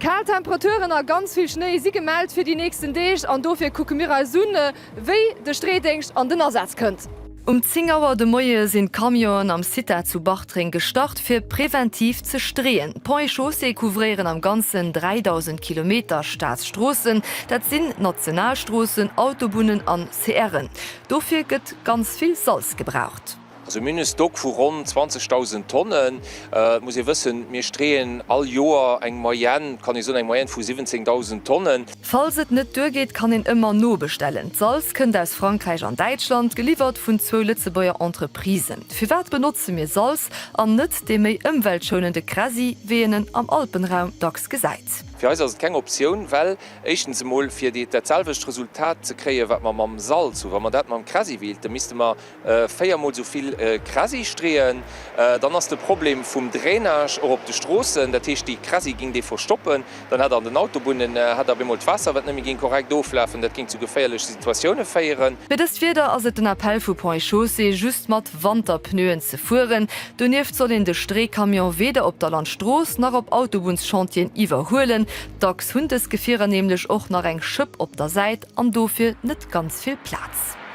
Kal Temperaturen a ganz vill Schnéi si gemellt fir déi nächsten Deeg an dofir kucke mir eis un, wéi de Streedéngscht an den Asaz kënnt. Um 10 Auer de Moie sinn d'Camionen am CITA zu Bartreng gestart, fir preventiv ze streeën. D'Ponts et Chaussées couvréieren am Ganzen 3.000 Kilometer Staatsstroossen, dat sinn Nationalstroossen, Autobunnen an CRen. Dofir gëtt ganz vill Salz gebraucht. Also mir hunn e Stock vu ronn 20.000 Tonnen. Et muss ee wëssen, mir streeën all Joer eng Moyenne, kann ee soen, eng Moyenne vu 17.000 Tonnen. Falls et net duergeet, kann een ëmmer nobestellen. D'Salz kënnt aus Frankräich an Däitschland, geliwwert vun zwou Lëtzebuerger Entreprisen. Firwat benotze mir Salz an net dee méi ëmweltschounende Kräsi, wéi een en am Alpenraum dacks gesäit? Fir eis ass et keng Optioun, well éischtens emol fir dat selwecht Resultat ze kréien, wat mer mam Salz hunn, wa mer dat mam Kräsi wéilten, misste mer 4 mol sou vill Kräsi streeën, dann ass de Problem vum Drainage och op de Stroossen, dat heescht déi Kräsi ging dee verstoppen, dann hätt der an den Autobunnen hätt der op eemol d'Waasser wat net méi ging korrekt oflafen, dat ging zu geféierleche Situatioune féieren. Fir dëst Wieder ass et den Appell vu Ponts et Chaussées, just mat Wanterpneuen ze fueren. Donieft soll een de Streecamion weder op der Landstrooss nach op Autobunnschantieren iwwerhuelen. Dacks hunn dës Gefierer nämlech och nach eng Schëpp op der Säit an dofir net ganz vill Plaz.